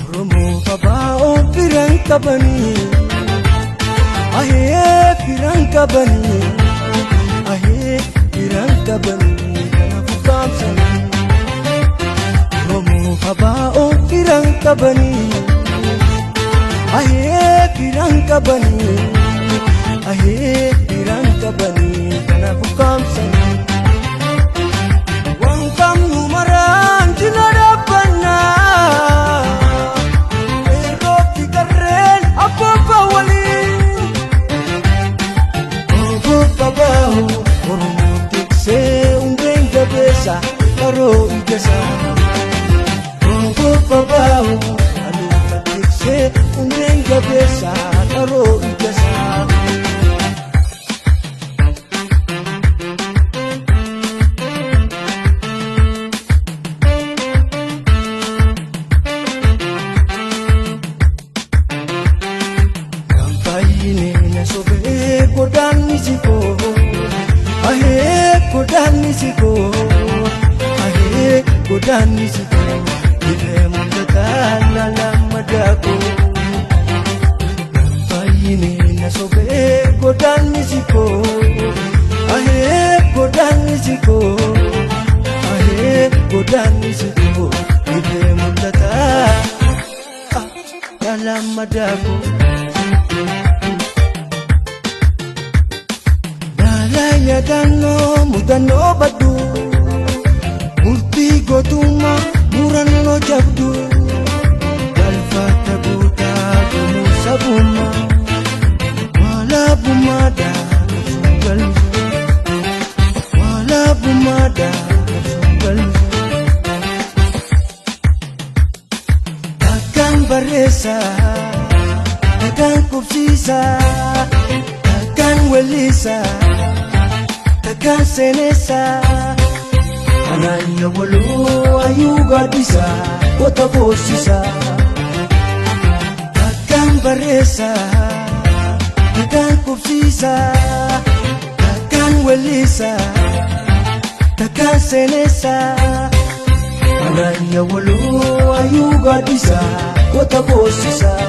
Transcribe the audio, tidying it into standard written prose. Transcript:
Oromoo babaa'oo firan qabanii, ahee firan qabanii, ahee firan qabanii kanaaf ukkaamsanii. Oromoo babaa'oo firan qabanii, ahee firan qabanii, ahee firan qabanii kanaaf ukkaamsanii. Waan qabnu maraan cina dhaabbannaa. Qeerroofi qarreen abboofa waliin. Obbo Babaa'oo Oromoo tiksee hundeen jabeessa qaroo ijasaa. Obbo Babaa'oo dhaloota tiksee hundeen jabeessa qaroo ijasaa. Kan baay'inee na sobee godaannisi koo, ahee godaannisi koo, ahee godaannisi koo, ifee mul'ataa laalama daakoo. Kan baay'inee na sobee godaannisi koo, ahee godaannisi koo, ahee godaannisi koo, ifee mul'ataa laalama daakoo. Dhala yaadannoo mudannoo baddu, murtii gootummaa murannoo jabdu, galfata guutaa gumuu sabummaa walaabummaadhaa qabsuun galma, walaabummaadhaa qabsuun galma. Takkaan barreessaa, takkaan qubsiisaa, takkaan weellisaa, takkaan seenessaa. Anaan waloo ayyuu gaaddisaa goota boosisaa. Takkaan barreessaa, takkaan qubsiisaa, takkaan weellisaa, takkaan seenessaa. Anaan waloo ayyuu gaaddisaa goota boosisaa.